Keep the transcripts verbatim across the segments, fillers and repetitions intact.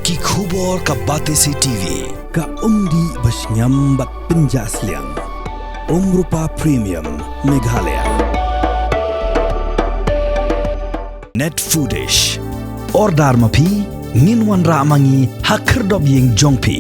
Ki khubor ka Batesi T V. Ka umdih ba shngiam bad pynjah sliang. Umrupa Premium Meghalaya. Net Foodish. Order ma phi, ngin wanrah ma ngi ha khyrdop ïing jong phi.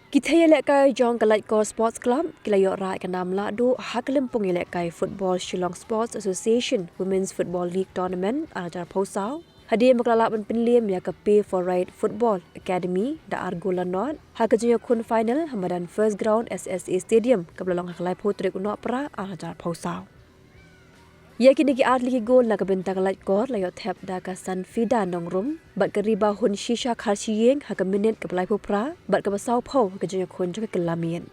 Ki thei ïalehkai jong ka Laitkor Sports Club ki la ïoh rah ïa ka nam lahduh ha ka lympung ïalehkai football Shillong Sports Association Women's Football League Tournament ar hajar arphew saw. Hadien ba ka la lah ban pynliem ïa ka Pay for Right Football Academy da ar gol la nod ha ka jingïakhun final ha madan First Ground S S A Stadium kaba la long ha ka laiphew tarik u Nohprah ar hajar arphew saw. Ïa kine ki ar tylli ki gol na ka bynta ka Laitkor la ïoh thep da ka Sanfida Nongrum bad ka Ribahun Shisha Kharshiing ha ka minit kaba laiphew phra bad kaba sawphew ha ka jingïakhun jong ka kylla miet.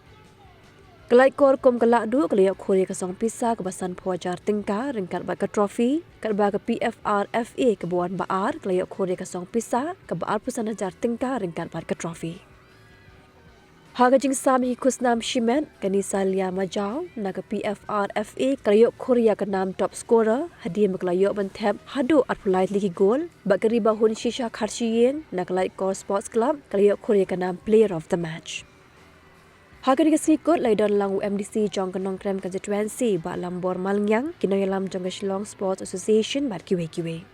Ka Laitkor kum ka lahduh ka la ïoh khur ïa ka song pisa kaba sanphew hajar tyngka ryngkat bad ka trophy, katba ka P F R F A kaba wan ba ar ka la ïoh khur ïa ka song pisa kaba arphew san hajar tyngka ryngkat bad ka trophy. Ha ka jingsam ïa ki khusnam shimet, ka Nisalia Majaw na ka P F R F A ka la ïoh khur ïa ka nam top scorer hadien ba ka la ïoh ban thep haduh arphew lai tylli ki gol, bad ka Ribahun Shisha Kharshiing na ka Laitkor Sports Club ka la ïoh khur ïa ka nam player of the match. Ha kane ka sngi kut la ïadon lang u M D C jong ka Nongkrem Constituency Bah Lambor Malngiang, ki nongïalam jong ka Shillong Sports Association bad kiwei kiwei.